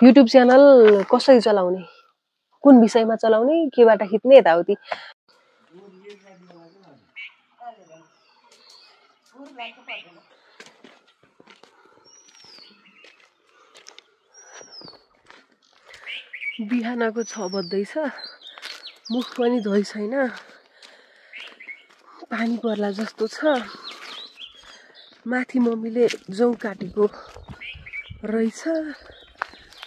YouTube channel कसरी चलाउने, कुन विषयमा चलाउने, केबाट खिच्ने यताउति। बिहानको 6 बज्दैछ, मुख पनि धोइ छैन, पानी पर्ला जस्तो छ। माथि मम्मीले जौ काटेको रहेछ,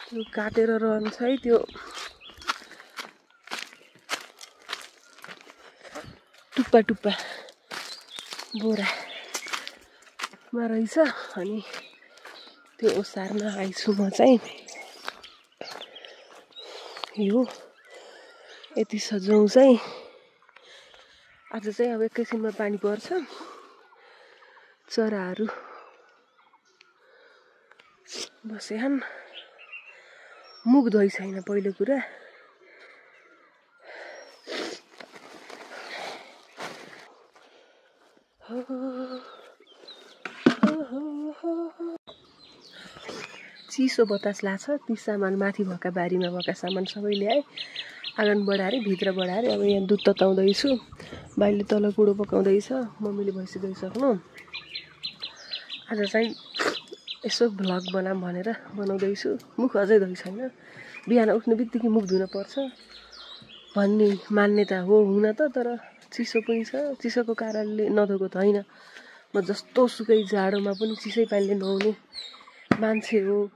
त्यो काटेर रहन्छ है, त्यो टुप्पा टुप्पा बोरामा रहेछ। अनि त्यो ओसार्न आइछु म चाहिँ। यो यति छ जौ चाहिँ। आज चाहिँ अब एकैछिनमा पानी पर्छ। चराहरू बसेछन्। मुख धोइ छैन पहिलो कुरा। चिसो बतास लाग्छ। ती सामान माथि भएका बारीमा भएका सामान सबै ल्याए, आँगन बढाएर भित्र बढाएर अब यहाँ दुध तताउँदैछु। बाइले तल कुडो पकाउँदैछ, मम्मीले भैँसी गइसक्नु। आज चाहिँ यसो भ्लग बनाऊँ भनेर बनाउँदैछु। मुख अझै धोइ छैन। बिहान उठ्ने बित्तिकै मुख धुन पर्छ भन्ने मान्यता हो हुन त, तर चिसो पनि छ। चिसोको कारणले नधोएको त होइन, म जस्तो सुकै जाडोमा पनि चिसै पानीले नुहाउने मान्छे हो।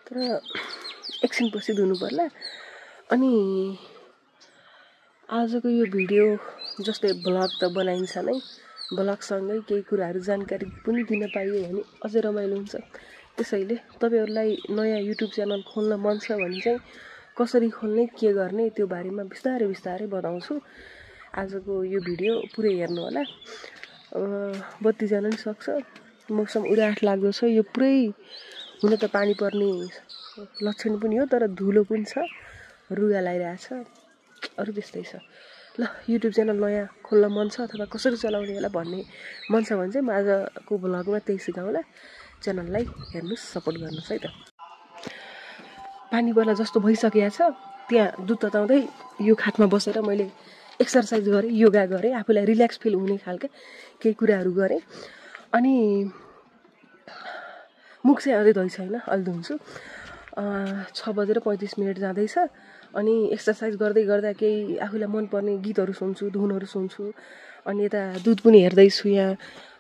तर एकछिनपछि धुनु पर्ला। अनि आजको यो भिडियो जस्तै भ्लग त बनाइन्छ नै, भ्लगसँगै केही कुराहरू जानकारी पनि दिन पाइयो भने अझै रमाइलो हुन्छ। त्यसैले तपाईहरुलाई नयाँ युट्युब च्यानल खोल्न मन छ भने चाहिँ कसरी खोल्ने, के गर्ने, त्यो बारेमा बिस्तारै बिस्तारै बताउँछु। आजको यो भिडियो पुरै हेर्नु होला। बत्ती जान नि सक्छ, मौसम उराठ लाग्दो छ। यो पुरै हुन त पानी पर्ने लक्षण पनि हो, तर धुलो पनि छ, रुगा लागिरहेछ, अरु त्यस्तै छ। ल, युट्युब च्यानल नयाँ खोल्न मन छ अथवा कसरी चलाउने होला भन्ने मन छ भने चाहिँ म आजको भ्लगमा त्यही सिकाउँला। च्यानललाई हेर्नुस्, सपोर्ट गर्नुस् है त। पानी पर्ला जस्तो भइसकेको छ। त्यहाँ दुध तताउँदै यो खाटमा बसेर मैले एक्सर्साइज गरेँ, योगा गरेँ, आफूलाई रिल्याक्स फिल हुने खालका केही कुराहरू गरेँ। अनि मुख चाहिँ अझै धोइ छैन, अलि धुन्छु। 6:35 जाँदैछ। अनि एक्सर्साइज गर्दै गर्दा केही आफूलाई मनपर्ने गीतहरू सुन्छु, धुनहरू सुन्छु। अनि यता दुध पनि हेर्दैछु, यहाँ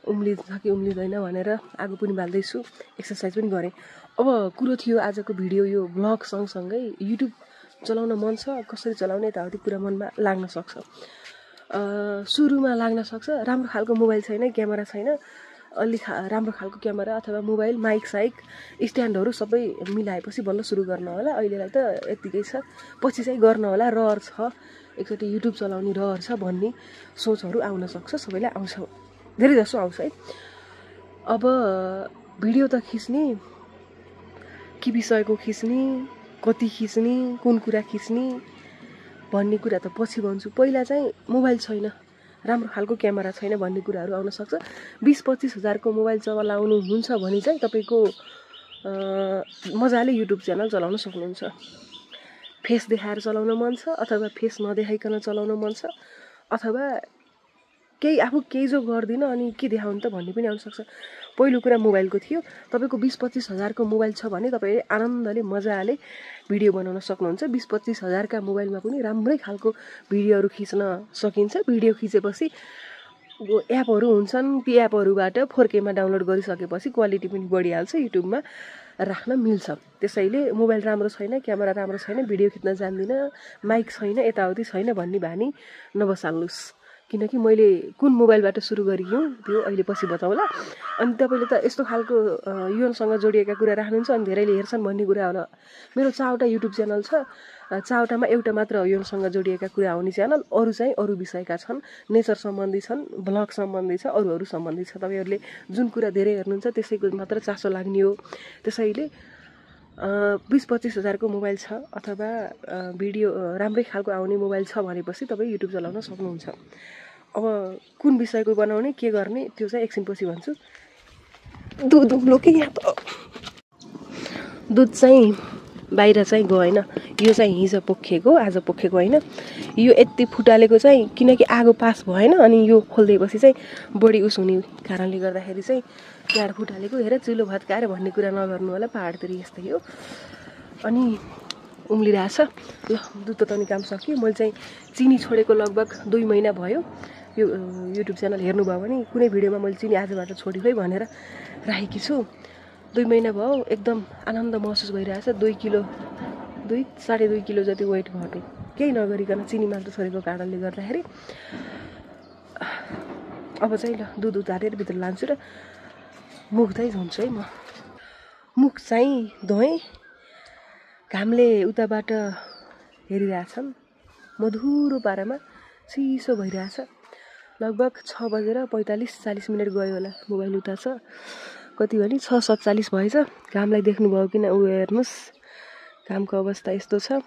उम्लिन्छ कि उम्लिँदैन भनेर आगो पनि बाल्दैछु, एक्सर्साइज पनि गरेँ। अब कुरो थियो आजको भिडियो यो भ्लग सँगसँगै युट्युब चलाउन मन छ, कसरी चलाउने यताउति कुरा मनमा लाग्न सक्छ। सुरुमा लाग्न सक्छ राम्रो खालको मोबाइल छैन, क्यामेरा छैन, अलि राम्रो खालको क्यामेरा अथवा मोबाइल, माइक साइक, स्ट्यान्डहरू सबै मिलाएपछि बल्ल सुरु गर्न होला। अहिलेलाई त यतिकै छ, पछि चाहिँ गर्न होला, रहर छ, एकचोटि युट्युब चलाउने रहर छ भन्ने सोचहरू आउन सक्छ। सबैलाई आउँछ, धेरै जसो आउँछ है। अब भिडियो त खिच्ने, के विषयको खिच्ने, कति खिच्ने, कुन कुरा खिच्ने भन्ने कुरा त पछि भन्छु। पहिला चाहिँ मोबाइल छैन, राम्रो खालको क्यामेरा छैन भन्ने कुराहरू आउन सक्छ। 20-25 हजारको मोबाइल चलाउनु हुन्छ भने चाहिँ तपाईको मजाले युट्युब च्यानल चलाउन सक्नुहुन्छ। फेस देखाएर चलाउन मन छ अथवा फेस नदेखाइकन चलाउन मन छ, अथवा केही आफू केही जो गर्दिन अनि के देखाउनु त भन्ने पनि आउन सक्छ। पहिलो कुरा मोबाइलको थियो। तपाईको 20-25 हजारको मोबाइल छ भने तपाईले आनन्दले मजाले भिडियो बनाउन सक्नुहुन्छ। 20-25 हजारका मोबाइलमा पनि राम्रै खालको भिडियोहरू खिच्न सकिन्छ। भिडियो खिचेपछि एपहरू हुन्छन्, ती एपहरूबाट 4K मा डाउनलोड गरिसकेपछि क्वालिटी पनि बढिहाल्छ, युट्युबमा राख्न मिल्छ। त्यसैले मोबाइल राम्रो छैन, क्यामेरा राम्रो छैन, भिडियो खिच्न जान्दिन, माइक छैन, यताउति छैन भन्ने बानी नबसाल्नुस्। किनकि मैले कुन मोबाइलबाट सुरु गरेको त्यो अहिले पछि बताउँला। अनि तपाईले त यस्तो खालको योनसँग जोडिएका कुरा राख्नुहुन्छ अनि धेरैले हेर्छन् भन्ने कुरा होला। मेरो 4वटा युट्युब च्यानल छ, 4वटामा एउटा मात्र योनसँग जोडिएका कुरा आउने च्यानल, अरु चाहिँ अरु विषयका छन्, नेचर सम्बन्धी छन्, भ्लग सम्बन्धी छ, अरु सम्बन्धी छ। तपाईहरुले जुन कुरा धेरै हेर्नुहुन्छ त्यसैको मात्र चासो लाग्ने हो। त्यसैले 20-25 हजारको मोबाइल छ अथवा भिडियो राम्रै खालको आउने मोबाइल छ भनेपछि तपाई युट्युब चलाउन सक्नुहुन्छ। अब कुन विषयको बनाउने, के गर्ने त्यो चाहिँ एकछिनपछि भन्छु। दुध उम्लो के यहाँ त दुध चाहिँ बाहिर चाहिँ गएन, यो चाहिँ हिजो पोखेको आज पोखेको होइन। यो यति फुटालेको चाहिँ किनकि आगो पास भएन, अनि यो खोलिदिएपछि चाहिँ बढी उस हुने कारणले गर्दाखेरि चाहिँ त्यहाँ फुटालेको। हेर चुलो भत्काएर भन्ने कुरा नगर्नु होला, पाहाडतिर यस्तै हो। अनि उम्लिरहेछ। ल दुध त निकाल्न सक्यो। मैले चाहिँ चिनी छोडेको लगभग 2 महिना भयो। यो युट्युब च्यानल हेर्नुभयो भने कुनै भिडियोमा मैले चिनी आजबाट छोड्यो है भनेर राखेकी छु। 2 महिना भयो, एकदम आनन्द महसुस भइरहेछ। 2 किलो 2.5 किलो जति वेट घट्यो, केही नगरिकन चिनी मात्र छोडेको कारणले गर्दाखेरि। अब चाहिँ ल दुध उतारेर भित्र लान्छु र मुख चाहिँ धुन्छु है। म मुख चाहिँ धोएँ। घामले उताबाट हेरिरहेछन्, मधुरो पारामा चिसो भइरहेछ। लगभग 6:45-40 गयो होला। मोबाइल उता छ, कति भने 6:47 भएछ। घामलाई देख्नुभयो किन? ऊ हेर्नुहोस्, घामको अवस्था यस्तो छ।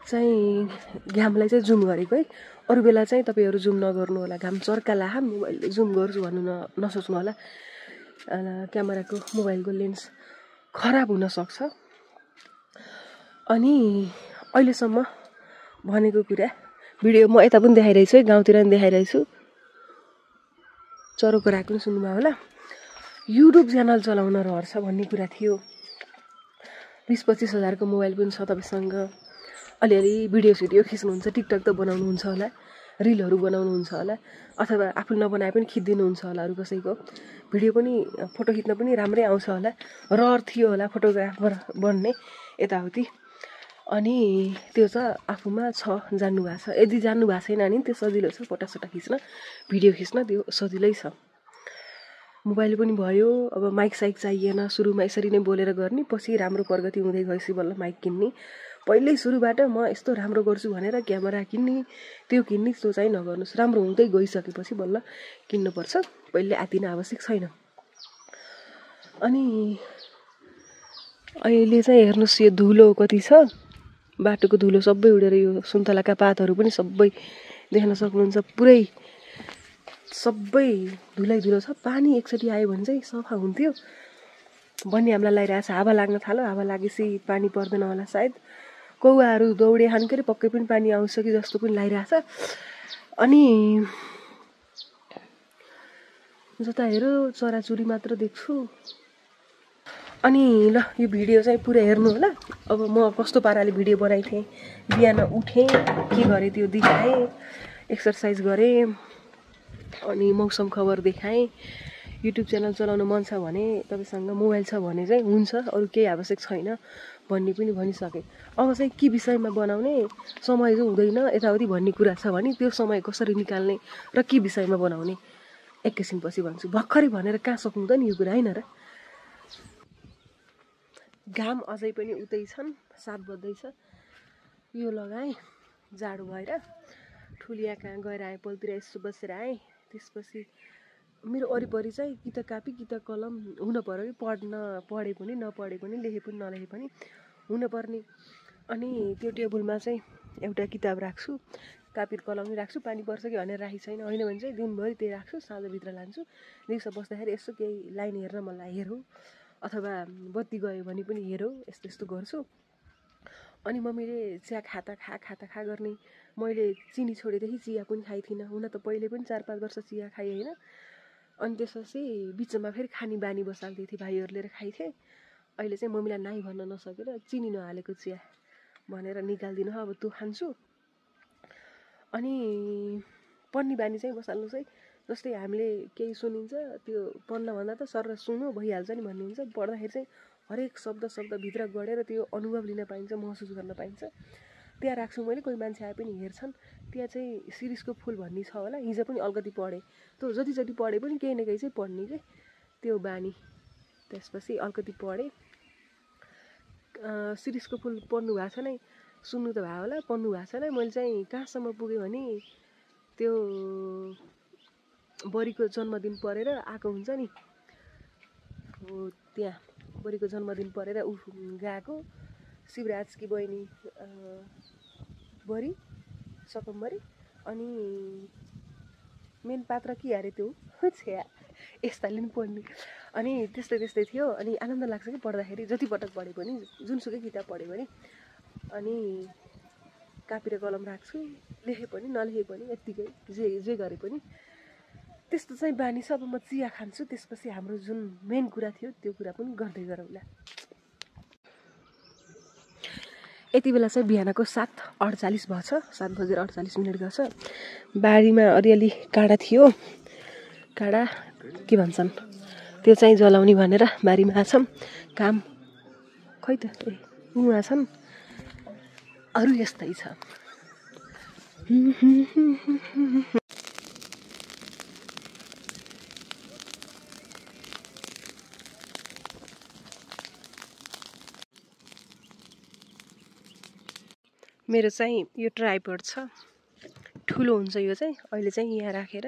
चाहिँ घामलाई चाहिँ जुम गरेको है। अरू बेला चाहिँ तपाईँहरू जुम नगर्नु होला, घाम चर्काला मोबाइलले जुम गर्छु भन्नु नसोच्नु होला। क्यामेराको मोबाइलको लेन्स खराब हुनसक्छ। अनि अहिलेसम्म भनेको कुरा भिडियो म यता पनि देखाइरहेछु है, गाउँतिर पनि देखाइरहेछु। चरोको राग पनि सुन्नुभयो होला। युट्युब च्यानल चलाउन रहर छ भन्ने कुरा थियो। 20-25 हजारको मोबाइल पनि छ तपाईँसँग। अलिअलि भिडियो खिच्नुहुन्छ, टिकटक त बनाउनुहुन्छ होला, रिलहरू बनाउनुहुन्छ होला, अथवा आफूले नबनाए पनि खिचिदिनुहुन्छ होला अरू कसैको भिडियो पनि, फोटो खिच्न पनि राम्रै आउँछ होला। रहर थियो होला फोटोग्राफर बन्ने यताउति। अनि त्यो चाहिँ आफूमा छ, जान्नुभएको छ। यदि जान्नुभएको छैन भने त्यो सजिलो छ, फोटासोटा खिच्न, भिडियो खिच्न त्यो सजिलै छ। मोबाइल पनि भयो। अब माइक साइक चाहिएन, सुरुमा यसरी नै बोलेर गर्ने, पछि राम्रो प्रगति हुँदै गएपछि बल्ल माइक किन्ने। पहिल्यै सुरुबाट म यस्तो राम्रो गर्छु भनेर क्यामेरा किन्ने, त्यो किन्ने, त्यो चाहिँ नगर्नुहोस्। राम्रो हुँदै गइसकेपछि बल्ल किन्नुपर्छ, पहिले आत्तिन आवश्यक छैन। अनि अहिले चाहिँ हेर्नुहोस् यो धुलो कति छ, बाटोको धुलो सबै उडेर यो सुन्तलाका पातहरू पनि सबै देख्न सक्नुहुन्छ। पुरै सबै धुलै धुलो छ। पानी एकचोटि आयो भने चाहिँ सफा हुन्थ्यो भन्ने हामीलाई लागिरहेछ। हावा लाग्न थाल्यो, हावा लागेपछि पानी पर्दैन होला सायद। कौवाहरू दौडे खान के अरे पक्कै पनि पानी आउँछ कि जस्तो पनि लागिरहेछ। अनि जता हेऱ्यो चराचुरी मात्र देख्छु। अनि ल यो भिडियो चाहिँ पुरा हेर्नु होला। अब म कस्तो पाराले भिडियो बनाइथेँ, बिहान उठेँ, के गरेँ त्यो देखाएँ, एक्सर्साइज गरेँ, अनि मौसम खबर देखाएँ। युट्युब च्यानल चलाउन मन छ भने, तपाईँसँग मोबाइल छ भने चाहिँ हुन्छ, अरू केही आवश्यक छैन भन्ने पनि भनिसकेँ। अब चाहिँ के विषयमा बनाउने, समय चाहिँ हुँदैन यताउति भन्ने कुरा छ भने त्यो समय कसरी निकाल्ने र के विषयमा बनाउने एकैछिनपछि भन्छु। भर्खरै भनेर कहाँ सक्नु त नि यो कुरा, होइन र? घाम अझै पनि उतै छन्, 7 बज्दैछ। यो लगाएँ जाडो भएर। ठुलिया कहाँ गएर आएँ, पोलतिर यसो बसेर आएँ। त्यसपछि मेरो वरिपरि चाहिँ कि त कापी कि त कलम हुन पर्यो कि, पढे पनि नपढे पनि, लेखे पनि नलेखे पनि हुनपर्ने। अनि त्यो टेबलमा चाहिँ एउटा किताब राख्छु, कापी कलम पनि राख्छु। पानी पर्छ कि भनेर राखेको छैन, होइन भने चाहिँ दिनभरि त्यही राख्छु, साँझभित्र लान्छु। दिउँसो बस्दाखेरि यसो केही लाइन हेर्न मलाई हेरौँ, अथवा बत्ती गयो भने पनि हेरौँ, यस्तो यस्तो गर्छु। अनि मम्मीले चिया खा गर्ने, मैले चिनी छोडेदेखि चिया पनि खाइथिइनँ। हुन त पहिले पनि 4-5 वर्ष चिया खाएँ होइन। अनि त्यसपछि बिचमा फेरि खाने बानी बसाल्दै थिएँ, भाइहरूले लिएर खाइथेँ। अहिले चाहिँ मम्मीलाई नाइ भन्न नसकेर चिनी नहालेको चिया भनेर निकालिदिनु, अब त्यो खान्छु। अनि पढ्ने बानी चाहिँ बसाल्नुहोस् है। जस्तै हामीले केही सुनिन्छ, त्यो पढ्नभन्दा त सर सुन्नु भइहाल्छ नि भन्ने हुन्छ। पढ्दाखेरि चाहिँ हरेक शब्दभित्र गढेर त्यो अनुभव लिन पाइन्छ, महसुस गर्न पाइन्छ। त्यहाँ राख्छु मैले, कोही मान्छे आए पनि हेर्छन्। त्यहाँ चाहिँ शिरीषको फुल भन्ने छ होला, हिजो पनि अलिकति पढेँ। त्यो जति पढे पनि केही न केही चाहिँ पढ्ने के, त्यो बानी। त्यसपछि अलिकति पढेँ। शिरीषको फुल पढ्नु भएको छ नै, सुन्नु त भयो होला, पढ्नु भएको छ नै। मैले चाहिँ कहाँसम्म पुगेँ भने त्यो बरीको जन्मदिन परेर आएको हुन्छ नि, हो त्यहाँ बरीको जन्मदिन परेर गएको शिवराजकी बहिनी बरी सकम्बरी। अनि मेन पात्र के अरे त्यो छ्या यस्ताले नि पढ्ने अनि त्यस्तै थियो अनि आनन्द लाग्छ कि पढ्दाखेरि जति पटक पढे पनि जुनसुकै किताब पढे पनि अनि कापी र कलम राख्छु लेखे पनि नलेखे पनि यत्तिकै जे गरे पनि त्यस्तो चाहिँ बानी छ। अब म चिया खान्छु त्यसपछि हाम्रो जुन मेन कुरा थियो त्यो कुरा पनि गर्दै गरौँला। यति बेला चाहिँ बिहानको 7:48 भएछ, 7:48 गर्छ। बारीमा अलिअलि काँडा थियो, काँडा के भन्छन् त्यो चाहिँ जलाउने भनेर बारीमा आछौँ। काम खै त उहाँ छन्, अरू यस्तै छ। मेरो चाहिँ यो ट्राइपड छ, ठुलो हुन्छ यो चाहिँ। अहिले चाहिँ यहाँ राखेर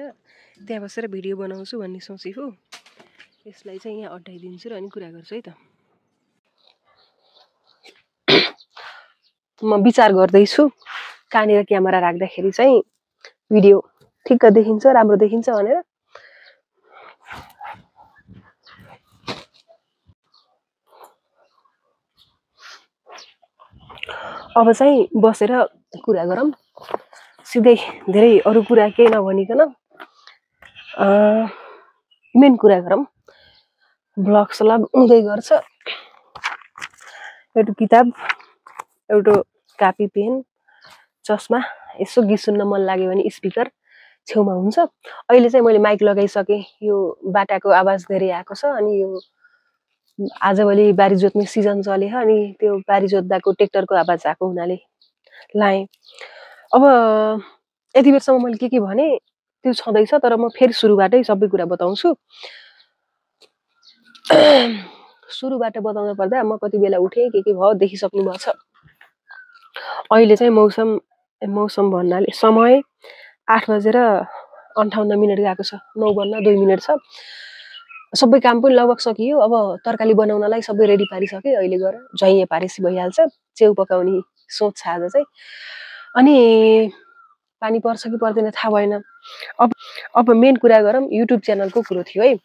त्यहाँ बसेर भिडियो बनाउँछु भन्ने सोचेको। यसलाई चाहिँ यहाँ अड्डाइदिन्छु र अनि कुरा गर्छु है त। म विचार गर्दैछु कहाँनिर क्यामेरा राख्दाखेरि चाहिँ भिडियो ठिक्क देखिन्छ, राम्रो देखिन्छ भनेर। अब चाहिँ बसेर कुरा गरौँ सिधै, धेरै अरू कुरा केही नभनिकन मेन कुरा गरौँ। ब्लग सलग हुँदै गर्छ। एउटा किताब, एउटा कापी पेन, चस्मा, यसो गीत सुन्न मन लाग्यो भने स्पिकर छेउमा हुन्छ। अहिले चाहिँ मैले माइक लगाइसकेँ, यो बाटाको आवाज धेरै आएको छ। अनि यो आजभोलि बारी जोत्ने सिजन चले अनि त्यो बारी जोत्दाको ट्र्याक्टरको आवाज आएको हुनाले लाएँ। अब यति बेरसम्म मैले के भने त्यो छँदैछ, तर म फेरि सुरुबाटै सबै कुरा बताउँछु। सुरुबाट बताउनु पर्दा म कति बेला उठेँ, के भयो देखिसक्नु भएको छ। अहिले चाहिँ मौसम भन्नाले समय 8:58 गएको छ, 9:02 छ। सबै काम पनि लगभग सकियो। अब तरकारी बनाउनलाई सबै रेडी पारिसकेँ। अहिले गएर झैँ पारेसी भइहाल्छ। च्याउ पकाउने सोच छ आज चाहिँ। अनि पानी पर्छ कि पर्दैन थाहा भएन। अब मेन कुरा गरौँ, युट्युब च्यानलको कुरो थियो है।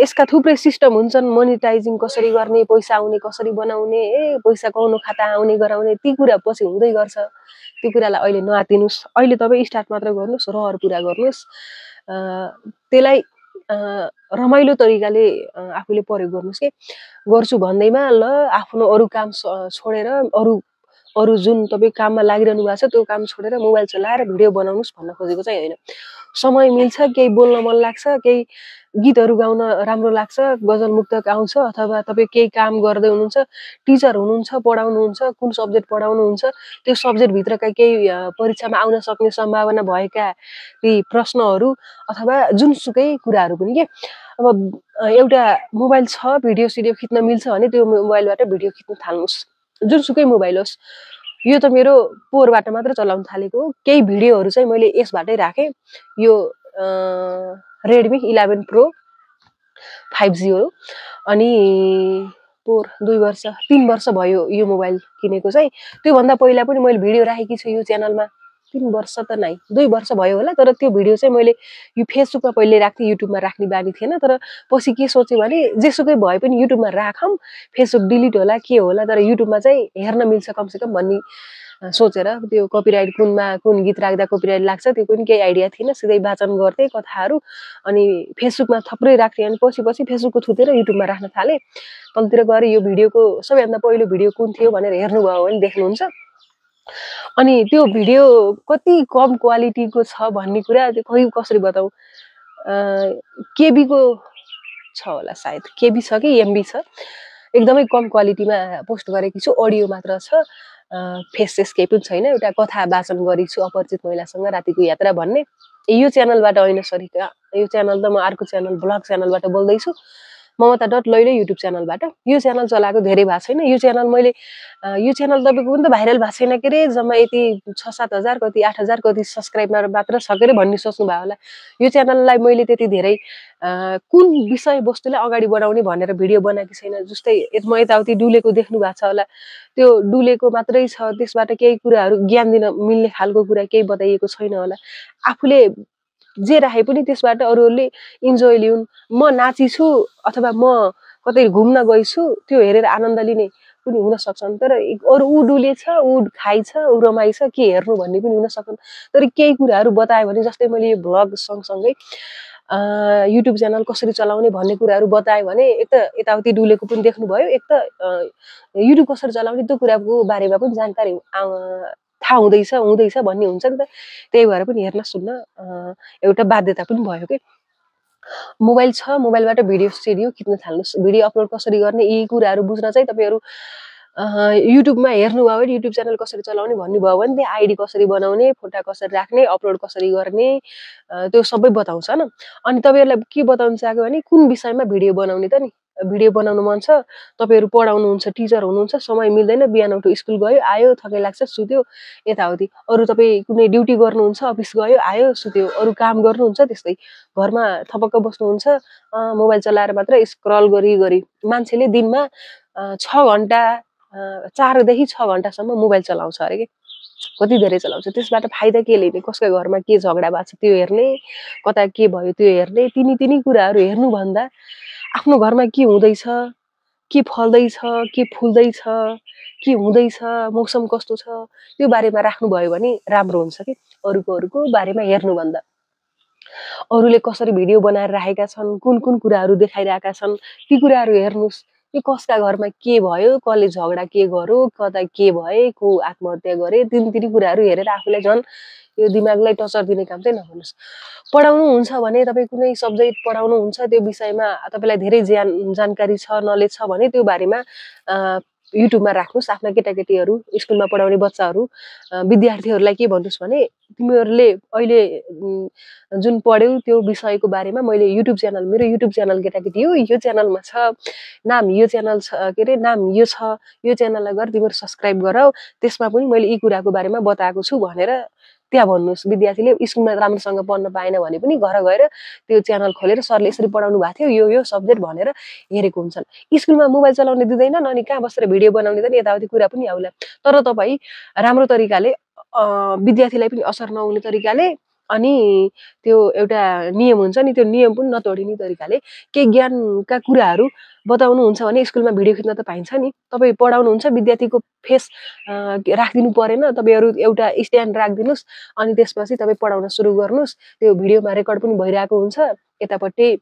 यसका थुप्रै सिस्टम हुन्छन्, मोनिटाइजिङ कसरी गर्ने, पैसा आउने कसरी बनाउने, पैसा कौनो खाता आउने गराउने, ती कुरा पछि हुँदै गर्छ। त्यो कुरालाई अहिले नआतिनुस्। अहिले तपाईँ स्टार्ट मात्र गर्नुहोस्, रहर पुरा गर्नुहोस्। त्यसलाई रमाइलो तरिकाले आफूले प्रयोग गर्नुहोस् के। गर्छु भन्दैमा ल आफ्नो अरू काम छोडेर अरू जुन तपाईँ काममा लागिरहनु भएको छ त्यो काम छोडेर मोबाइल चलाएर भिडियो बनाउनुहोस् भन्न खोजेको चाहिँ होइन। समय मिल्छ, केही बोल्न मन लाग्छ, केही गीतहरू गाउन राम्रो लाग्छ, गजल मुक्तक आउँछ, अथवा तपाईँ केही काम गर्दै हुनुहुन्छ, टिचर हुनुहुन्छ, पढाउनुहुन्छ, कुन सब्जेक्ट पढाउनुहुन्छ, त्यो सब्जेक्टभित्रका केही परीक्षामा आउन सक्ने सम्भावना भएका ती प्रश्नहरू अथवा जुनसुकै कुराहरू पनि के। अब एउटा मोबाइल छ, भिडियो सिडियो खिच्न मिल्छ भने त्यो मोबाइलबाट भिडियो खिच्न थाल्नुहोस्, जुनसुकै मोबाइल होस्। यो त मेरो पोहोरबाट मात्र चलाउन थालेको हो। केही भिडियोहरू चाहिँ मैले यसबाटै राखेँ। यो रेडमी 11 प्रो 5G हो। अनि पोहोर 3 वर्ष भयो यो मोबाइल किनेको चाहिँ। त्योभन्दा पहिला पनि मैले भिडियो राखेकी छु यो च्यानलमा। 3 वर्ष त नै 2 वर्ष भयो होला। तर त्यो भिडियो चाहिँ मैले यो फेसबुकमा पहिले राख्थेँ, युट्युबमा राख्ने बानी थिएन। तर पछि के सोचेँ भने जेसुकै भए पनि युट्युबमा राखौँ, फेसबुक डिलिट होला के होला, तर युट्युबमा चाहिँ हेर्न मिल्छ कमसेकम भन्ने सोचेर। त्यो कपिराइट कुन गीत राख्दा कपिराइट लाग्छ त्यो पनि केही आइडिया थिएन। सिधै वाचन गर्थेँ कथाहरू, अनि फेसबुकमा थप्रै राख्थेँ। अनि पछि फेसबुकको थुतेर युट्युबमा राख्न थालेँ। तलतिर गएर यो भिडियोको सबैभन्दा पहिलो भिडियो कुन थियो भनेर हेर्नुभयो भने देख्नुहुन्छ। अनि त्यो भिडियो कति कम क्वालिटीको छ भन्ने कुरा खै कसरी बताउँ। केबीको छ होला, सायद केबी छ कि एमबी छ। एकदमै कम क्वालिटीमा पोस्ट गरेकी छु, अडियो मात्र छ, फेस केही पनि छैन। एउटा कथा वाचन गरेको छु, अपरिचित महिलासँग रातिको यात्रा भन्ने। यो च्यानलबाट होइन, सरी, यो च्यानल त म अर्को च्यानल ब्लग च्यानलबाट बोल्दैछु, ममता लैले युट्युब च्यानलबाट। यो च्यानल चलाएको धेरै भएको छैन। यो च्यानल तपाईँको पनि त भाइरल भएको छैन के अरे, जम्मा यति 6-7 हजार, कति 8 हजार, कति सब्सक्राइबर मात्र छ के अरे भन्ने सोच्नु भयो होला। यो च्यानललाई मैले त्यति धेरै कुन विषयवस्तुलाई अगाडि बढाउने भनेर भिडियो बनाएको छैन। जस्तै म यताउति डुलेको देख्नु भएको छ होला, त्यो डुलेको मात्रै छ, त्यसबाट केही कुराहरू ज्ञान दिन मिल्ने खालको कुरा केही बताइएको छैन होला। आफूले जे राखे पनि त्यसबाट अरूहरूले इन्जोय लिउन्। म नाचिछु अथवा म कतै घुम्न गइछु त्यो हेरेर आनन्द लिने पनि हुन सक्छन्, तर अरू ऊ डुलेछ, ऊ खाइछ, ऊ रमाइछ, के हेर्नु भन्ने पनि हुन सक्छन्। तर केही कुराहरू बतायो भने, जस्तै मैले यो भ्लग सँगसँगै युट्युब च्यानल कसरी चलाउने भन्ने कुराहरू बतायो भने, एक त यताउति डुलेको पनि देख्नुभयो, एक त युट्युब कसरी चलाउने त्यो कुराको बारेमा पनि जानकारी थाहा हुँदैछ भन्ने हुन्छ नि त। त्यही भएर पनि हेर्न सुन्न एउटा बाध्यता पनि भयो कि। मोबाइल छ, मोबाइलबाट भिडियो सिडियो खिच्न थाल्नुहोस्। भिडियो अपलोड कसरी गर्ने यी कुराहरू बुझ्न चाहिँ तपाईँहरू युट्युबमा हेर्नुभयो भने, युट्युब च्यानल कसरी चलाउने भन्नुभयो भने त्यहाँ आइडी कसरी बनाउने, फोटा कसरी राख्ने, अपलोड कसरी गर्ने त्यो सबै बताउँछ न। अनि तपाईँहरूलाई के बताउन चाहेको भने, कुन विषयमा भिडियो बनाउने त नि। भिडियो बनाउनु मन छ, तपाईँहरू पढाउनुहुन्छ, टिचर हुनुहुन्छ, समय मिल्दैन, बिहान उठ्यो, स्कुल गयो, आयो, थकाइ लाग्छ, सुत्यो, यताउति। अरू तपाईँ कुनै ड्युटी गर्नुहुन्छ, अफिस गयो, आयो, सुत्यो, अरू काम गर्नुहुन्छ, त्यस्तै घरमा थपक्क बस्नुहुन्छ, मोबाइल चलाएर मात्र स्क्रल गरी मान्छेले दिनमा 6 घन्टा 4 देखि 6 घन्टासम्म मोबाइल चलाउँछ अरे कि। कति धेरै चलाउँछ। त्यसबाट फाइदा के लिने, कसको घरमा के झगडा भएको छ त्यो हेर्ने, कता के भयो त्यो हेर्ने, तिनी कुराहरू हेर्नुभन्दा आफ्नो घरमा के हुँदैछ, के फल्दैछ, के फुल्दैछ, के हुँदैछ, मौसम कस्तो छ, त्यो बारेमा राख्नुभयो भने राम्रो हुन्छ कि। अरूको बारेमा हेर्नुभन्दा अरूले कसरी भिडियो बनाएर राखेका छन्, कुन कुराहरू देखाइरहेका छन्, ती कुराहरू हेर्नुहोस्। कि कसका घरमा के भयो, कसले झगडा के गर्यो, कता के भए, को आत्महत्या गरे, तिनी कुराहरू हेरेर आफूलाई झन् यो दिमागलाई टचर दिने काम चाहिँ नगर्नुहोस्। पढाउनुहुन्छ भने तपाईँ कुनै सब्जेक्ट पढाउनुहुन्छ, त्यो विषयमा तपाईँलाई धेरै जानकारी छ, नलेज छ भने त्यो बारेमा युट्युबमा राख्नुहोस्। आफ्ना केटाकेटीहरू, स्कुलमा पढाउने बच्चाहरू, विद्यार्थीहरूलाई के भन्नुहोस् भने, तिमीहरूले अहिले जुन पढ्यौ त्यो विषयको बारेमा मैले युट्युब च्यानल, मेरो युट्युब च्यानल केटाकेटी हो, यो च्यानलमा छ, नाम यो च्यानल छ, के अरे नाम यो छ, यो च्यानललाई गएर तिमीहरू सब्सक्राइब गरौ, त्यसमा पनि मैले यी कुराको बारेमा बताएको छु भनेर त्यहाँ भन्नुहोस्। विद्यार्थीले स्कुलमा राम्रोसँग पढ्न पाएन भने पनि घर गएर त्यो च्यानल खोलेर सरले यसरी पढाउनु भएको थियो, यो सब्जेक्ट भनेर हेरेको हुन्छन्। स्कुलमा मोबाइल चलाउने दिँदैनन्, अनि कहाँ बसेर भिडियो बनाउने त नि, यताउति कुरा पनि आउला। तर तपाईँ राम्रो तरिकाले विद्यार्थीलाई पनि असर नहुने तरिकाले, अनि त्यो एउटा नियम हुन्छ नि, त्यो नियम पनि नतोडिने तरिकाले केही ज्ञानका कुराहरू बताउनुहुन्छ भने स्कुलमा भिडियो खिच्न त पाइन्छ नि। तपाईँ पढाउनुहुन्छ, विद्यार्थीको फेस राखिदिनु परेन, तपाईँहरू एउटा स्ट्यान्ड राखिदिनुहोस्, अनि त्यसपछि तपाईँ पढाउन सुरु गर्नुहोस्। त्यो भिडियोमा रेकर्ड पनि भइरहेको हुन्छ, यतापट्टि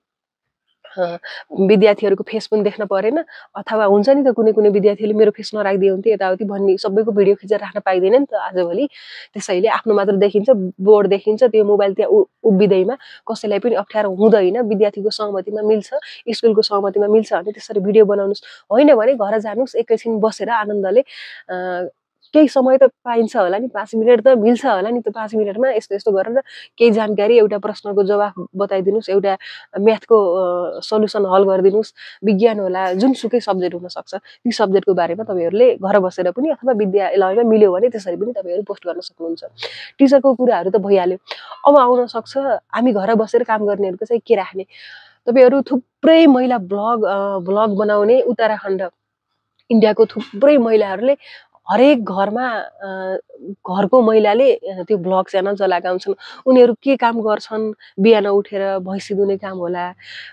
विद्यार्थीहरूको फेस पनि देख्न परेन। अथवा हुन्छ नि त कुनै विद्यार्थीले मेरो फेस नराखिदियो हुन्थ्यो यताउति भन्ने, सबैको भिडियो खिचेर राख्न पाइँदैन नि त आजभोलि। त्यसैले आफ्नो मात्र देखिन्छ, बोर्ड देखिन्छ, त्यो मोबाइल त्यहाँ उभिँदैमा कसैलाई पनि अप्ठ्यारो हुँदैन। विद्यार्थीको सहमतिमा मिल्छ, स्कुलको सहमतिमा मिल्छ भने त्यसरी भिडियो बनाउनुहोस्। होइन भने घर जानुहोस्, एकैछिन बसेर आनन्दले केही समय त पाइन्छ होला नि, 5 मिनट त मिल्छ होला नि। त्यो 5 मिनटमा यस्तो गरेर केही जानकारी, एउटा प्रश्नको जवाफ बताइदिनुहोस्, एउटा म्याथको सल्युसन हल गरिदिनुहोस्, विज्ञान होला, जुनसुकै सब्जेक्ट हुनसक्छ, ती सब्जेक्टको बारेमा तपाईँहरूले घर बसेर पनि अथवा विद्यालयमा मिल्यो भने त्यसरी पनि तपाईँहरू पोस्ट गर्न सक्नुहुन्छ। टिचरको कुराहरू त भइहाल्यो। अब आउन सक्छ हामी घर बसेर काम गर्नेहरूको चाहिँ के राख्ने। तपाईँहरू थुप्रै महिला भ्लग बनाउने, उत्तराखण्ड इन्डियाको थुप्रै महिलाहरूले हरेक घरमा घरको महिलाले त्यो भ्लग च्यानल चलाएका हुन्छन्। उनीहरू के काम गर्छन्, बिहान उठेर भैँसी दुने काम होला,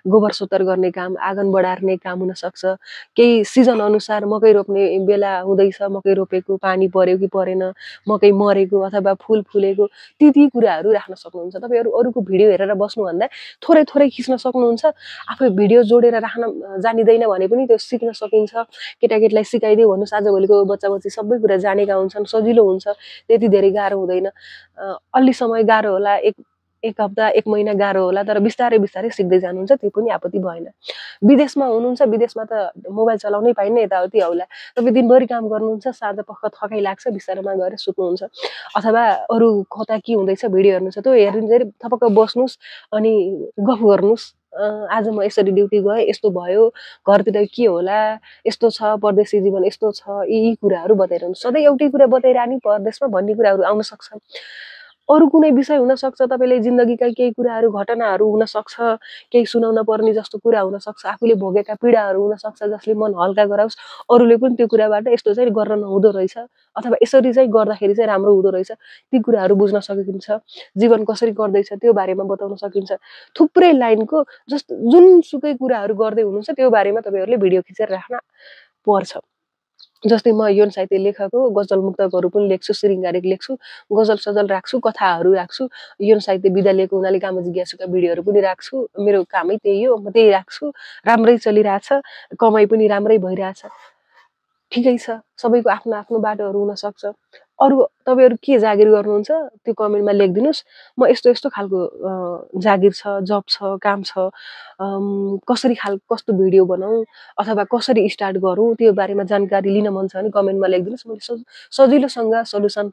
गोबर सोत्तर गर्ने काम, आँगन बढार्ने काम हुनसक्छ, केही सिजन अनुसार मकै रोप्ने बेला हुँदैछ, मकै रोपेको पानी पर्यो कि परेन, मकै मरेको अथवा फुल फुलेको, ती कुराहरू राख्न सक्नुहुन्छ। तपाईँहरू अरूको भिडियो हेरेर बस्नुभन्दा थोरै खिच्न सक्नुहुन्छ। आफै भिडियो जोडेर राख्न जानिँदैन भने पनि त्यो सिक्न सकिन्छ। केटाकेटीलाई सिकाइदियो भन्नुहोस्, आजभोलिको बच्चा बच्ची सबै कुरा जानेका हुन्छन्, सजिलो हुन्छ, त्यति धेरै गाह्रो हुँदैन। अलि समय गाह्रो होला, एक हप्ता 1 महिना गाह्रो होला, तर बिस्तारै सिक्दै जानुहुन्छ, त्यो पनि आपत्ति भएन। विदेशमा हुनुहुन्छ, विदेशमा त मोबाइल चलाउनै पाइन्न, यताउति आउला। तपाईँ दिनभरि काम गर्नुहुन्छ, साँझ पख थकाइ लाग्छ, बिस्तारोमा गएर सुत्नुहुन्छ, अथवा अरू कता के हुँदैछ भिडियो हेर्नुहुन्छ, त्यो हेरिन्जेरी थपक्क बस्नुहोस् अनि गफ गर्नुहोस्। आज म यसरी ड्युटी गएँ, यस्तो भयो, घरतिर के होला, यस्तो छ, परदेशी जीवन यस्तो छ, यी कुराहरू बताइरहनु। सधैँ एउटै कुरा बताइरहने परदेशमा भन्ने कुराहरू आउन सक्छ। अरू कुनै विषय हुन सक्छ, तपाईले जिन्दगीका केही कुराहरू घटनाहरू हुन सक्छ, केही सुनाउन पर्ने जस्तो कुरा हुन सक्छ, आफूले भोगेका पीडाहरू हुन सक्छ जसले मन हल्का गराओस्, अरूले पनि त्यो कुराबाट यस्तो चाहिँ गर्न नहुँदो रहेछ अथवा यसरी चाहिँ गर्दाखेरि चाहिँ राम्रो हुँदो रहेछ, ती कुराहरू बुझ्न सकिन्छ, जीवन कसरी गर्दैछ त्यो बारेमा बताउन सकिन्छ। थुप्रै लाइनको जुनसुकै कुराहरू गर्दै हुनुहुन्छ त्यो बारेमा तपाईहरूले भिडियो खिचेर राख्न पर्छ। जस्तै म यौन साहित्य लेखक हो, गजल मुक्तकहरू पनि लेख्छु, श्रृङ्गारिक लेख्छु, गजल सजल राख्छु, कथाहरू राख्छु, यौन साहित्य विधा लिएको हुनाले काम जिज्ञासुका भिडियोहरू पनि राख्छु, मेरो कामै त्यही हो, म त्यही राख्छु, राम्रै चलिरहेछ, कमाइ पनि राम्रै भइरहेछ, ठिकै छ, सबैको आफ्नो आफ्नो बाटोहरू हुन सक्छ। अरू तपाईहरू के जागिर गर्नुहुन्छ त्यो कमेन्टमा लेखिदिनुस्, म यस्तो यस्तो खालको जागिर छ, जब छ, काम छ, कस्तो भिडियो बनाऊँ अथवा कसरी स्टार्ट गरौँ त्यो बारेमा जानकारी लिन मन छ भने कमेन्टमा लेखिदिनुस्, मैले सजिलोसँग सल्युसन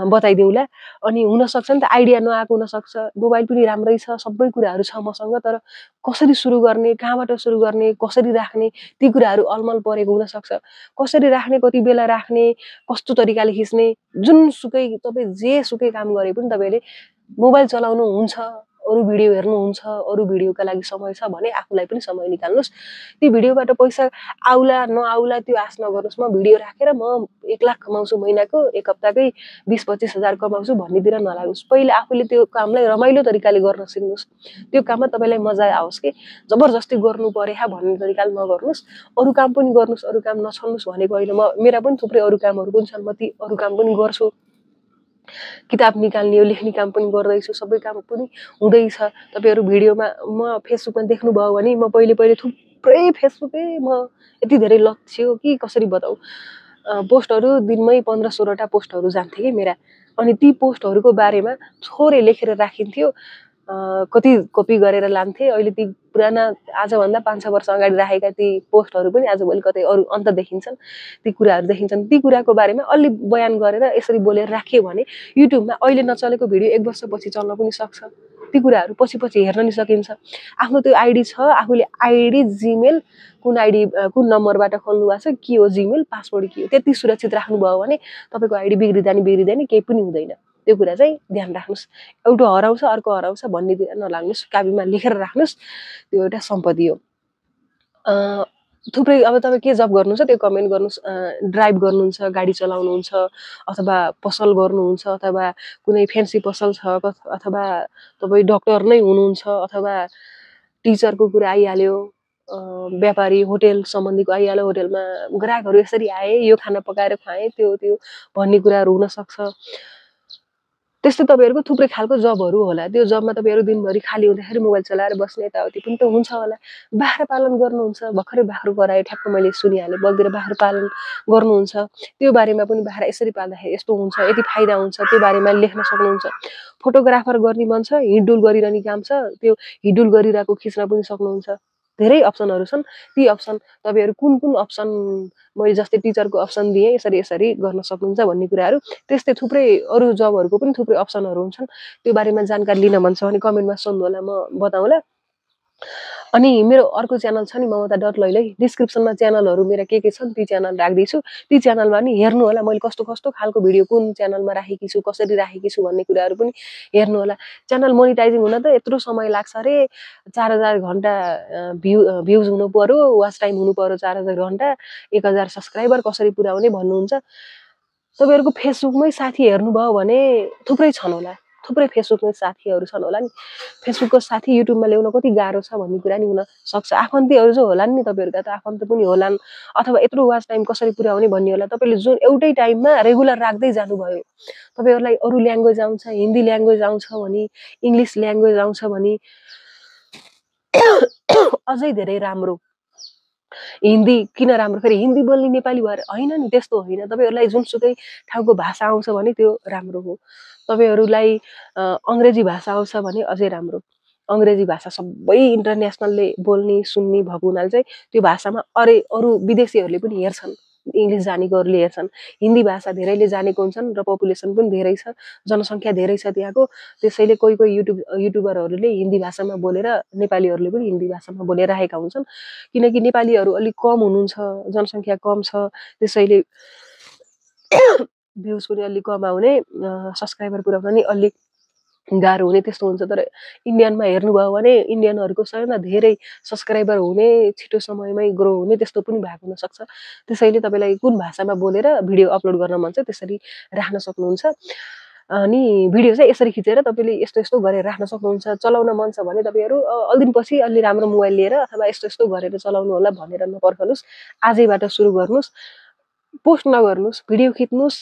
बताइदिउँला। अनि हुनसक्छ नि त आइडिया नआएको हुनसक्छ, मोबाइल पनि राम्रै छ, सबै कुराहरू छ मसँग, तर कसरी सुरु गर्ने, कहाँबाट सुरु गर्ने, कसरी राख्ने ती कुराहरू अलमल परेको हुनसक्छ। कसरी राख्ने, कति बेला राख्ने, कस्तो तरिकाले खिच्ने, जुनसुकै तपाईँ जेसुकै काम गरे पनि तपाईँले मोबाइल चलाउनुहुन्छ, अरू भिडियो हेर्नुहुन्छ, अरू भिडियोका लागि समय छ भने आफूलाई पनि समय निकाल्नुहोस्। ती भिडियोबाट पैसा आउला नआउला त्यो आश नगर्नुहोस्, म भिडियो राखेर म 1 लाख कमाउँछु महिनाको, 1 हप्ताकै 20-25 हजार कमाउँछु भन्नेतिर नलाग्नुहोस्। पहिले आफूले त्यो कामलाई रमाइलो तरिकाले गर्न सिक्नुहोस्, त्यो काममा तपाईँलाई मजा आओस् कि जबरजस्ती गर्नु पर्यो भन्ने तरिकाले नगर्नुहोस्, अरू काम पनि गर्नुहोस्, अरू काम नछोड्नुहोस् भनेको होइन। मेरा पनि थुप्रै अरू कामहरू पनि छन्, म ती अरू काम पनि गर्छु, किताब निकाल्ने लेख्ने काम पनि गर्दैछु, सबै काम पनि हुँदैछ। तपाईहरू भिडियोमा म फेसबुकमा देख्नुभयो भने म पहिले थुप्रै फेसबुकै म यति धेरै लत थियो कि कसरी बताऊ, पोस्टहरू दिनमै 15-16टा पोस्टहरू जान्थे कि मेरा, अनि ती पोस्टहरूको बारेमा थोरै लेखेर राखिन्थ्यो, कति कपी गरेर लान्थे। अहिले ती पुराना आजभन्दा 5-6 वर्ष अगाडि राखेका ती पोस्टहरू पनि आजभोलि कतै अरू अन्त देखिन्छन्, ती कुराहरू देखिन्छन्। ती कुराको बारेमा अलि बयान गरेर यसरी बोलेर राख्यो भने युट्युबमा अहिले नचलेको भिडियो 1 वर्षपछि चल्न पनि सक्छ, ती कुराहरू पछि हेर्न नि सकिन्छ। आफ्नो त्यो आइडी छ, आफूले आइडी जिमेल कुन नम्बरबाट खोल्नु भएको छ, के हो जिमेल, पासवर्ड के हो, त्यति सुरक्षित राख्नुभयो भने तपाईँको आइडी बिग्रिँदैन केही पनि हुँदैन। त्यो कुरा चाहिँ ध्यान राख्नुहोस्, एउटा हराउँछ अर्को हराउँछ भन्नेतिर नलाग्नुहोस्, कापीमा लेखेर राख्नुहोस्, त्यो एउटा सम्पत्ति हो। थुप्रै अब तपाईँ के जब गर्नुहुन्छ त्यो कमेन्ट गर्नुहोस्, ड्राइभ गर्नुहुन्छ, गाडी चलाउनुहुन्छ, अथवा पसल गर्नुहुन्छ, अथवा कुनै फ्यान्सी पसल छ, अथवा तपाईँ डक्टर नै हुनुहुन्छ, अथवा टिचरको कुरा आइहाल्यो, व्यापारी होटेल सम्बन्धीको आइहाल्यो, होटेलमा ग्राहकहरू यसरी आए, यो खाना पकाएर खुवाएँ, त्यो भन्ने कुराहरू हुनसक्छ। त्यस्तै तपाईँहरूको थुप्रै खालको जबहरू होला, त्यो जबमा तपाईँहरू दिनभरि खाली हुँदाखेरि मोबाइल चलाएर बस्ने यताउति पनि त हुन्छ होला। बाख्रा पालन गर्नुहुन्छ, भर्खरै बाख्रो गरायो, ठ्याक्क मैले सुनिहालेँ, बलतिर बाख्रा पालन गर्नुहुन्छ, त्यो बारेमा पनि बाख्रा यसरी पाल्दाखेरि यस्तो हुन्छ, यति फाइदा हुन्छ, त्यो बारेमा लेख्न सक्नुहुन्छ। फोटोग्राफर गर्ने मन छ, हिँडडुल गरिरहने काम छ, त्यो हिँडडुल गरिरहेको खिच्न पनि सक्नुहुन्छ। धेरै अप्सनहरू छन्, ती अप्सन तपाईँहरू कुन अप्सन, मैले जस्तै टिचरको अप्सन दिएँ, यसरी गर्न सक्नुहुन्छ भन्ने कुराहरू, त्यस्तै थुप्रै अरू जबहरूको पनि थुप्रै अप्सनहरू हुन्छन्। त्यो बारेमा जानकारी लिन मन छ भने कमेन्टमा सोध्नु होला, म बताउँला। अनि मेरो अर्को च्यानल छ नि ममता.लैलै, डिस्क्रिप्सनमा च्यानलहरू मेरा के छन् ती च्यानल राख्दैछु, ती च्यानलमा नि हेर्नु होला मैले कस्तो खालको भिडियो कुन च्यानलमा राखेकी छु, कसरी राखेकी छु भन्ने कुराहरू पनि हेर्नु होला। च्यानल मोनिटाइजिङ हुन त यत्रो समय लाग्छ अरे, 4000 घन्टा भ्युज हुनु पर्यो, वाच टाइम हुनु पर्यो 4000 घन्टा, 1000 सब्सक्राइबर कसरी पुर्याउने भन्नुहुन्छ। तपाईँहरूको फेसबुकमै साथी हेर्नुभयो भने थुप्रै छन् होला, थुप्रै फेसबुकमै साथीहरू छन् होला नि, फेसबुकको साथी युट्युबमा ल्याउन कति गाह्रो छ भन्ने कुरा नि हुन सक्छ। आफन्तीहरू जो होलान् नि तपाईँहरूका त आफन्त पनि होलान्, अथवा यत्रो वाच टाइम कसरी पुर्याउने भन्ने होला। तपाईँले जुन एउटै टाइममा रेगुलर राख्दै जानुभयो, तपाईँहरूलाई अरू ल्याङ्ग्वेज आउँछ, हिन्दी ल्याङ्ग्वेज आउँछ भने, इङ्ग्लिस ल्याङ्ग्वेज आउँछ भने अझै धेरै राम्रो। हिन्दी किन राम्रो, फेरि हिन्दी बोल्ने नेपाली भएर होइन नि, त्यस्तो होइन। तपाईँहरूलाई जुनसुकै ठाउँको भाषा आउँछ भने त्यो राम्रो हो। तपाईँहरूलाई अङ्ग्रेजी भाषा आउँछ भने अझै राम्रो। अङ्ग्रेजी भाषा सबै इन्टरनेसनलले बोल्ने सुन्ने भएको हुनाले चाहिँ त्यो भाषामा अरू विदेशीहरूले पनि हेर्छन्, इङ्ग्लिस जानेकोहरूले हेर्छन्। हिन्दी भाषा धेरैले जानेको हुन्छन् र पपुलेसन पनि धेरै छ, जनसङ्ख्या धेरै छ त्यहाँको, त्यसैले कोही युट्युबरहरूले हिन्दी भाषामा बोलेर नेपालीहरूले पनि हिन्दी भाषामा बोलेर राखेका हुन्छन्। किनकि नेपालीहरू अलिक कम हुनुहुन्छ, जनसङ्ख्या कम छ, त्यसैले भ्युज पनि अलिक कम आउने, सब्सक्राइबर पुर्याउन नि अलिक गाह्रो हुने त्यस्तो हुन्छ। तर इन्डियनमा हेर्नुभयो भने इन्डियनहरूको सबैभन्दा धेरै सब्सक्राइबर हुने, छिटो समयमै ग्रो हुने त्यस्तो पनि भएको हुनसक्छ। त्यसैले तपाईँलाई कुन भाषामा बोलेर भिडियो अपलोड गर्न मन छ त्यसरी राख्न सक्नुहुन्छ। अनि भिडियो चाहिँ यसरी खिचेर तपाईँले यस्तो यस्तो गरेर राख्न सक्नुहुन्छ। चलाउन मन छ भने तपाईँहरू अलि दिनपछि अलि राम्रो मोबाइल लिएर अथवा यस्तो यस्तो गरेर चलाउनु होला भनेर नपर्खनुहोस्। आजैबाट सुरु गर्नुहोस्। पोस्ट नगर्नुहोस्, भिडियो खिच्नुहोस्,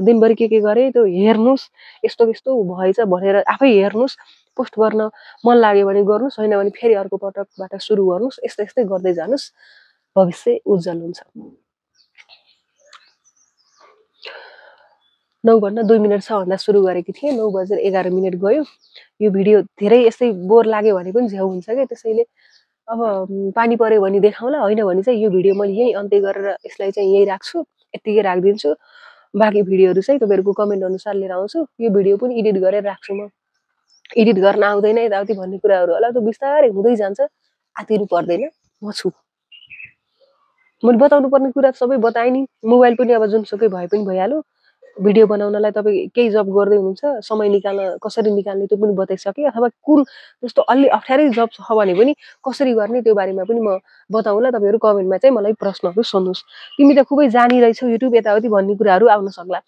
दिनभरि के गरेँ त्यो हेर्नुहोस्, यस्तो यस्तो भएछ भनेर आफै हेर्नुहोस्। पोस्ट गर्न मन लाग्यो भने गर्नुहोस्, होइन भने फेरि अर्को पटकबाट सुरु गर्नुहोस्। यस्तै यस्तै गर्दै जानुहोस्, भविष्य उज्जवल हुन्छ। 9:02 मिनट छ भन्दा सुरु गरेकी थिएँ, 9:11 गयो। यो भिडियो धेरै यस्तै बोर लाग्यो भने पनि झ्याउ हुन्छ क्या। त्यसैले अब पानी पर्यो भने देखाउँला, होइन भने चाहिँ यो भिडियो मैले यहीँ अन्त्य गरेर यसलाई चाहिँ यहीँ राख्छु, यत्तिकै राखिदिन्छु। बाँकी भिडियोहरू चाहिँ तपाईँहरूको कमेन्ट अनुसार लिएर आउँछु। यो भिडियो पनि एडिट गरेर राख्छु म। एडिट गर्न आउँदैन यताउति भन्ने कुराहरू होला, त्यो बिस्तारै हुँदै जान्छ, आतिनु पर्दैन, म छु। मैले बताउनु पर्ने कुरा सबै बताएँ नि। मोबाइल पनि अब जुनसुकै भए पनि भइहाल्यो। भिडियो बनाउनलाई तपाईँ केही जब गर्दै हुनुहुन्छ, समय निकाल्न कसरी निकाल्ने त्यो पनि बताइसकेँ। अथवा कुन जस्तो अलि अप्ठ्यारै जब छ भने पनि कसरी गर्ने त्यो बारेमा पनि म बताउँला। तपाईँहरू कमेन्टमा चाहिँ मलाई प्रश्नहरू सोध्नुहोस्। तिमी त खुबै जानिरहेछौ युट्युब यताउति भन्ने कुराहरू आउन सक्ला।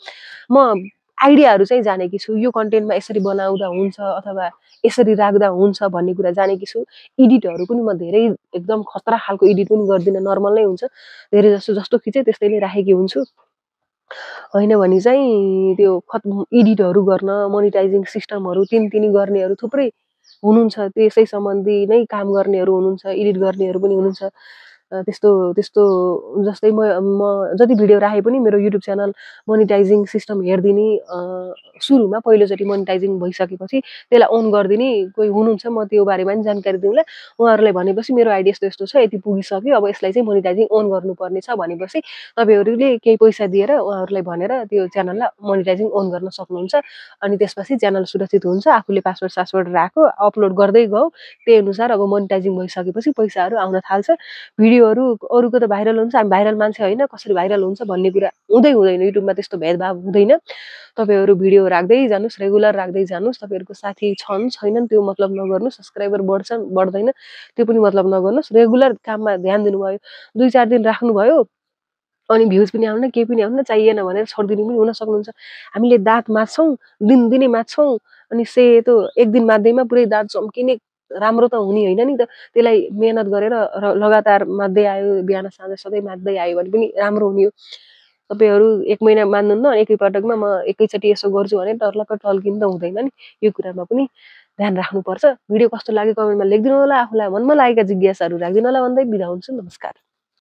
म आइडियाहरू चाहिँ जानेकी छु, यो कन्टेन्टमा यसरी बनाउँदा हुन्छ अथवा यसरी राख्दा हुन्छ भन्ने कुरा जानेकी छु। एडिटहरू पनि म धेरै एकदम खतरा खालको एडिट पनि गर्दिनँ, नर्मल नै हुन्छ। धेरै जस्तो खिचेँ त्यस्तै नै राखेकी हुन्छु। होइन भने चाहिँ त्यो एडिटहरू गर्न, मोनिटाइजिङ सिस्टमहरू तिनी गर्नेहरू थुप्रै हुनुहुन्छ। त्यसै सम्बन्धी नै काम गर्नेहरू हुनुहुन्छ, एडिट गर्नेहरू पनि हुनुहुन्छ। त्यस्तो त्यस्तो जस्तै म जति भिडियो राखे पनि मेरो युट्युब च्यानल मोनिटाइजिङ सिस्टम हेरिदिने, सुरुमा पहिलोचोटि मोनिटाइजिङ भइसकेपछि त्यसलाई अन गरिदिने कोही हुनुहुन्छ, म त्यो बारेमा पनि जानकारी दिउँला। उहाँहरूलाई भनेपछि मेरो आइडी यस्तो यस्तो छ, यति पुगिसक्यो, अब यसलाई चाहिँ मोनिटाइजिङ अन गर्नुपर्ने छ भनेपछि तपाईँहरूले केही पैसा दिएर उहाँहरूलाई भनेर त्यो च्यानललाई मोनिटाइजिङ अन गर्न सक्नुहुन्छ। अनि त्यसपछि च्यानल सुरक्षित हुन्छ। आफूले पासवर्ड राख्यो, अपलोड गर्दै गयो, त्यही अनुसार अब मोनिटाइजिङ भइसकेपछि पैसाहरू आउन थाल्छ। भिडियोहरू अरूको त भाइरल हुन्छ, हामी भाइरल मान्छे होइन, कसरी भाइरल हुन्छ भन्ने कुरा हुँदैन। युट्युबमा त्यस्तो भेदभाव हुँदैन। तपाईँहरू भिडियो राख्दै जानुहोस्, रेगुलर राख्दै जानुहोस्। तपाईँहरूको साथी छन् छैनन् त्यो मतलब नगर्नुहोस्, सब्सक्राइबर बढ्छन् बढ्दैन त्यो पनि मतलब नगर्नुहोस्। रेगुलर काममा ध्यान दिनुभयो, 2-4 दिन राख्नुभयो अनि भ्युज पनि आउन केही पनि आउन, चाहिएन भनेर छोडिदिनु पनि हुन सक्नुहुन्छ। हामीले दाँत माझ्छौँ, दिनदिनै माझ्छौँ, अनि सेतो एक दिन माझ्दैमा पुरै दाँत चम्किने राम्रो त हुने होइन नि त। त्यसलाई मेहनत गरेर लगातार माझ्दै आयो, बिहान साँझ सधैँ माझ्दै आयो भने पनि राम्रो हुने हो। तपाईँहरू 1 महिना मान्नुहुन्न, एकैपटकमा म एकैचोटि यसो गर्छु भने टर्लक्क टल्किनु त हुँदैन नि। यो कुरामा पनि ध्यान राख्नुपर्छ। भिडियो कस्तो लाग्यो कमेन्टमा लेखिदिनु होला। आफूलाई मनमा लागेका जिज्ञासाहरू राखिदिनु होला भन्दै बिदा हुन्छु। नमस्कार।